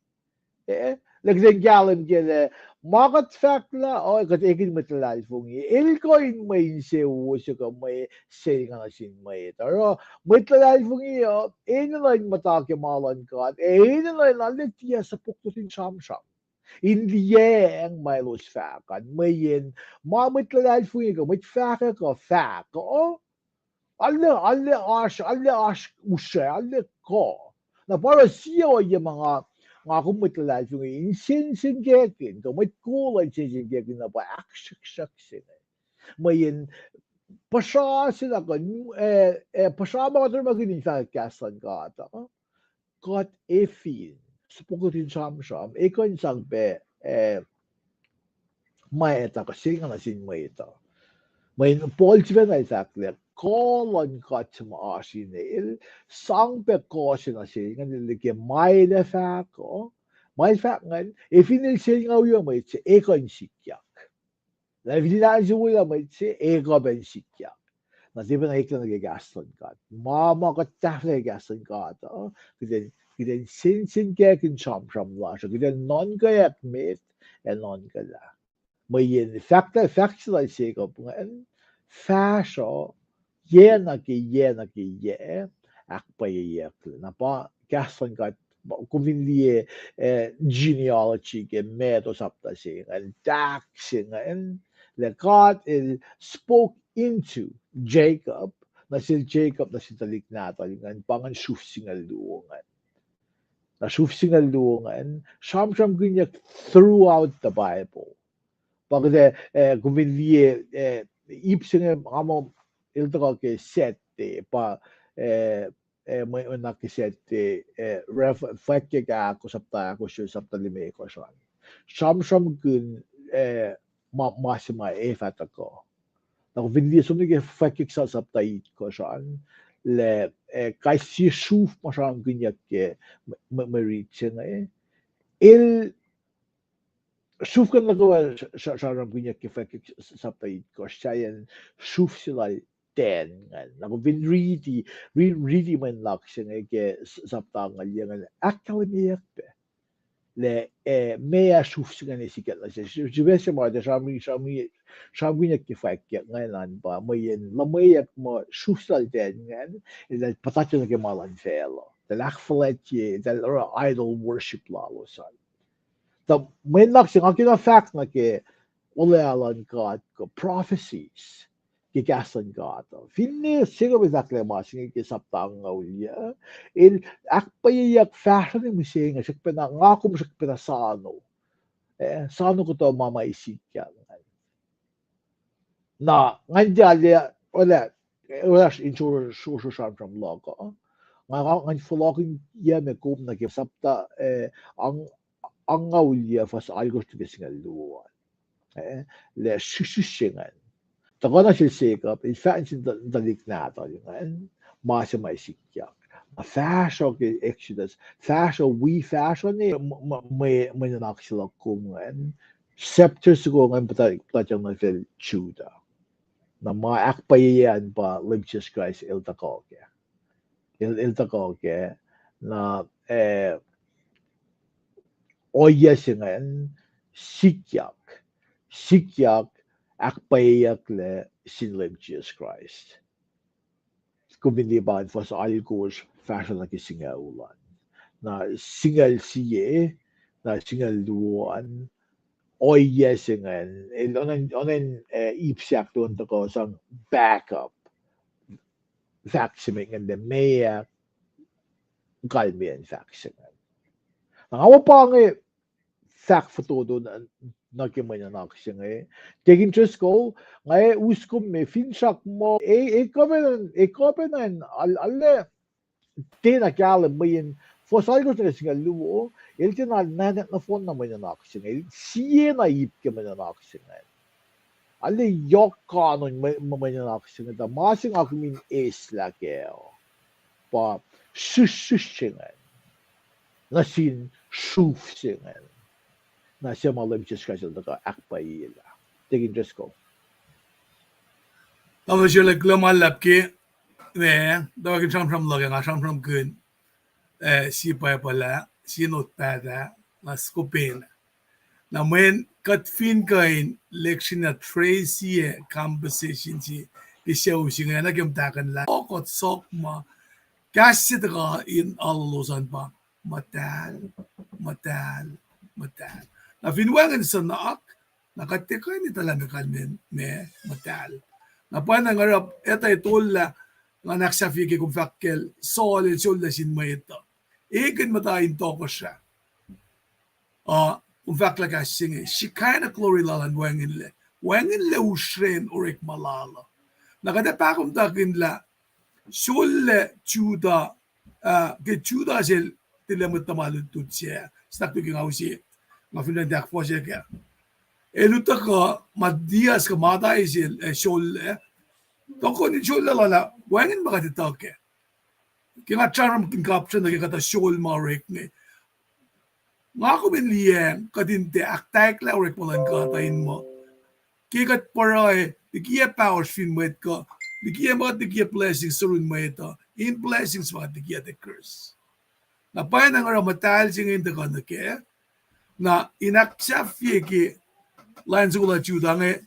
eh, lah kuht in kahlwem ke lah ma kuht fahk lah, oh, kuht ekihn mwet luhlahlfongi, el kuh in mwe insewowo se kuh mwe selnga nuh sin mwet. Oruh mwet luhlahlfongi uh enenuh in muhta ke ma luhn God, ac enenuh in arlac tiac sufok nuhtin sramsram in liyacacng ma elos fahk an, mweyen ma mwet luhlahlfongi kuh mwet fahkwack uh fahk uh, arlac, arlac oasr, arlac oasr usra, arlac kuh. Na pa oruh sie ohiyac ma nga, nga kom mwet luhlahlfongi in sensenkackihn, kuh mwet kol uh in sensenkackihn na pa ahksruhksruhk se inge. Mweyen puhsra se na kuh, eh, eh, puhsra ma kuht orekmakihn in fahk kahs luhn God uh, kuht efin sufok nuhtin sramsram, ekuh in sang pac, eh, ma etuh kuh selnga nuh sin mwet uh. Mweyen Paul sifacna el fahk lah kuh luhn God se ma oasr inel, sang pac kuh se nuh sel ingacn, el ke ma el ac fahk uh, ma el fahk ingacn, ac fin el selnga wi mwet se, ekuh in sikyak. Lah fin el ahkinsewowoye mwet se, ekuh pac in sikyak. Na tiac pacna eklac nuh ke kahs luhn God. Ma, ma kuht tahfwelah ke kahs luhn God uh, kuht in, kuht in sensenkackihn sramsram lasr uh, kuht in nuhnkweyuck met ac nuhnkuhlah. Mweyen fahk, fahk se lal Jacob ingacn, fahsruh, yac nuh ke yac nuh ke yac, ahkpwacyeyucklac. Na pa kahs luhn God, kom fin liye, eh, genealogy ke Matthew sapta se ingacn, tak se ingacn, lah God el spoke into Jacob, nuh sel Jacob, nuh sin tuhlihk nahtuhl ingacn, pa ingacn sruf singucul luo ingacn. Na sruf singucul luo ingacn sramsramkihnyuck throughout the Bible. Pa kuht, eh, kom fin liye, eh, ip se inge, nga muh el tuhkuh ke Sete, pa, eh, eh, mwe, mwe nuhnak ke Sete, eh, ref-, Fwackyuck ahkosr, sapta ahkosr, sapta limekohsr an. Sramsramkihn, eh, ma, ma se ma ac fah tuhkuh. Na kom fin liye som nuh ke Fwackyuck sa-, sapta itkohsr an, lah, eh, kais sie sruf ma sramsramkihnyuck ke mwe, mwe, mwe rit se inge, el sruf kuh nuh kwewa sra-, sra-, sramsramkihnyuck ke Fwackyuck s-, s-, sapta itkohsr, sahyacn sruf se lal Dan ingacn. Na kom fin riti, ri-, riti mwe nuhnak se inge ke s-, sapta angngaul yuc ingacn, ahkkahlwemyeyuck pac lah, eh, meac sruf se ingacn sikyak nuh sesr. Srihpac se ma kuht sramsram-, sramsramkihnyuck ke Fwackyuck ingacn an pa mweyen luhmweyuck muh sruf se lal Dan ingacn, el puhtatlac nuh ke ma luhn facluh, eltahl ahkfuhlwactye, eltahl oruh idol worship lalos an. Tuh mwe nuhnak se nga kena fahk nuh ke olwelah luhn God kuh prophecies. ke kahs luhn God uh. Finne Jacob el fahk lah ma se inge ke sapta angngaul yac, el ahkpwacyeyuck fahsruh nuh mihsenge, srackpacna, nga kom srackpacna sano. Eh, sano kuhtuh ma ma sikyak ingacn. Na, ngan tiac lah, oruh, oruh in sro-, sro-, sro-, sramsram luhk uh. Nga, nga, ngan fohlohkihn yac me kom nuh ke sapta, eh, ang-, angngaul yac fuhs alkosr nuh ke singucul luo an. Eh, lah srihsrihk se ingacn. Tuhkuh nuh sel Jacob, el fahk nuh sin tuh-, tuhlihk nahtuhl ingacn, ma se ma sikyak. Na fahsruh ke Exodus, fahsruh wi fahsruh ne, mwe, mwe, mwe nuhnak se luhk kom ingacn, scepter soko ingacn puhta-, puhtatyang nuh sel Judah. Na ma ahkpwacye an pa Leum Jisus Kraist el tuhkuh kac. El, el tuhkuh kac. Na, eh, ohiyac se ingacn, sikyak. Sikyak, ahkpwacyeyucklac sin Leum Jisus Kraist. Kom fin liye pa an fuhs alkosr fahsruh nuh ke singucul an. Na singucul sie, na singucul luo an, ohiyac se ingacn, el onan, onan, eh, ip se ahkluo an tuhkuh sang back up. Fahk se met ingacn lah meac kalmeyacn fahk se ingacn. Na nga pa inge fahk fototo nuh, nuh ke mwe nuhnak se inge. Deacon Driscoll, nga us kom me finsrak muh, e, e kuh pacna, e kuh pacna, al-, arlac tiacna kahlwem mweyen fuhs alkosr nuh ke singucul luo, el tiacna nwacklah nohfohn na mwe nuhnak se inge, el siena ip ke mwe nuhnak se inge. Arlac yohk kanon mwe, mwe, mwe nuhnak se inge, tuh ma se nga kom in eislah kac uh pa srihsrihk se ingacn nuh sin sruf se ingacn. Na se ma Leum Jisus Kraist el tuhkuh ahkpwacyelah. Deacon Driscoll. Tamuhlwel Sherley, kuloh ma luhlahp ke, ma, tuhkahkihn sramsram luhk ah, nga sramsramkihn, eh, sie Bible ah, sie notepad ah, na soko pacna. Na mweyen kuht fin kuh in leksin ah trace sie conversation se ke sucu se inge, na ke muhtahkuhnlah, o kuht sok ma, kahs se tuhkuh in alu elos an pa, muhtahl, muhtahl, muhtahl. Na fin wacngihn suhnak, na kuht tiac kuh in etuh lah meac kalmacn, ma, muhtahl. Na pwacnwacng oruh etuh etollah, nga ahksahfye ke kom fahk kacl Saul el sollac sin mwet uh, ekihn muhta in tohkohsrah. Uh, kom fahk lah kahs se inge, Shekinah glory lal an wacngihnlac, wacngihnlac usrwen orekma lal uh. Na kuht ac pahkomuhtakihn lah sollac Judah, uh, ke Judah sel tilac mwet tuhma lutlut se, staktu ke nga use, nga fin run tahk fohsack ah, el utuckuh Matthias kuh Mattai sel, eh, sollac, tohkoh in sollac lal ah wacngihn ma kuht etuh kac. Ke nga sramsramkihn kapsra nuh ke kuhtuh sol ma orek inge, nga kom in liyacacng kuht in tiac ahktaheklah orekma luhn God uh in muh ke kuht pruhe, likiyac pahosr fin mwet kuh, likiyac ma kuht likiyac blessings suc run mwet uh, in blessings ma kuht likiyac tiac curse. Na pwacnwacng oruh muhtahl se inge in tuhkuh nuh kac, na in ahksahfye ke lain soko lal Judah inge,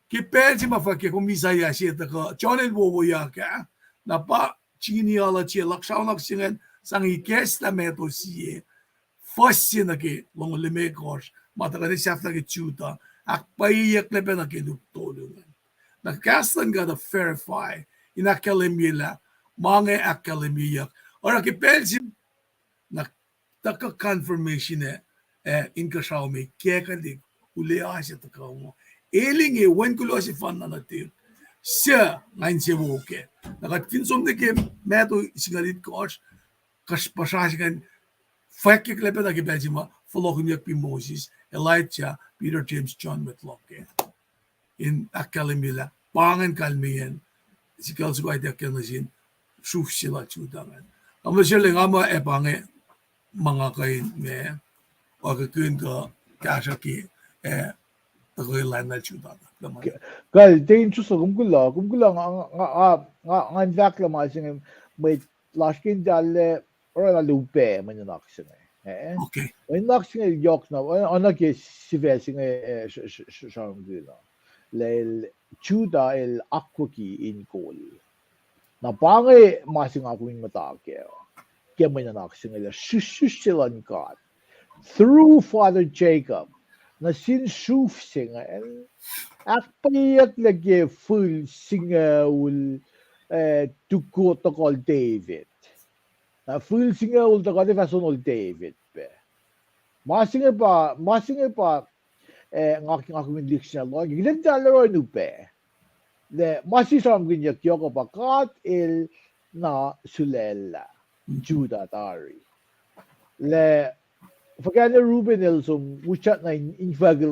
ke pacl se ma fwack ke kom Isaiah se tuhkuh, John el wowoyak ah, na pa genealogy ah, laksraonak se ingacn sang ikacslah Matthew sie, fuhs se nuh ke longoul limekohsr, ma tuhkuh in sahflah ke Judah, ahkpwacyeyucklac pac nuh ke luk tolu ingacn. Na kahs luhn God uh verify, in ahkkahlwemye lah ma inge ahkkahlwemyeyuck. Oruh ke pacl se, na tuhkuh confirmation ah, ah, inkuhsrao me kackwelihk, ulease tuhkuh wo. El inge wen kuloh sefanna nuhtihk, suc nga insewowo kac. Na kuht fin som nuh ke Matthew singucul itkohsr, kasr puhsra se ingacn fwackyucklac pac nuh ke pacl se ma fohlohkihnyuckpi Moses, Elijah, Peter, James, John, mwet luhk ah, in ahkkahlwemye lah pa ingacn kalmeyacn sikucl soko ac ituckyang nuh sin sruf se lal Judah ingacn. Tamuhlwel Sherley, nga muh ac pa inge ma nga kuh in, ma, oakihn kuh kahsruh ke, eh, tuhkuh lal Judah. Kal, Deacon Driscoll, kom kuloh, kom kuloh, nga, nga, nga, nga, nga in fahk lah ma se inge, mwet lasr ke in tiac oruh na upac mwe nuhnak se inge. Eh? Mwe nuhnak se inge yohk na, oacna ke sifac se inge, eh, sramsramkihn uh, lah el Judah el akwucki in kol. Na pa inge ma se nga kom in muhta kac ke mwe nuhnak se inge lah srihsrihk se luhn God through Father Jacob, nuh sin sruf se ingacn, ahkpweyucklac ke fihl singucul, eh, tuko tohkohl David. Na fihl singucul tohkohl fah sonol David pac. Ma se inge pa, ma se inge pa, eh, nga, nga kom in lihksreni lohng. Kuht in tiac oruh in upac. Lah ma se sramsramkihnyuck yohk uh pa God El na sulaclah Judah tari. Lah fuhkah na Reuben el som utyak na in, in fahk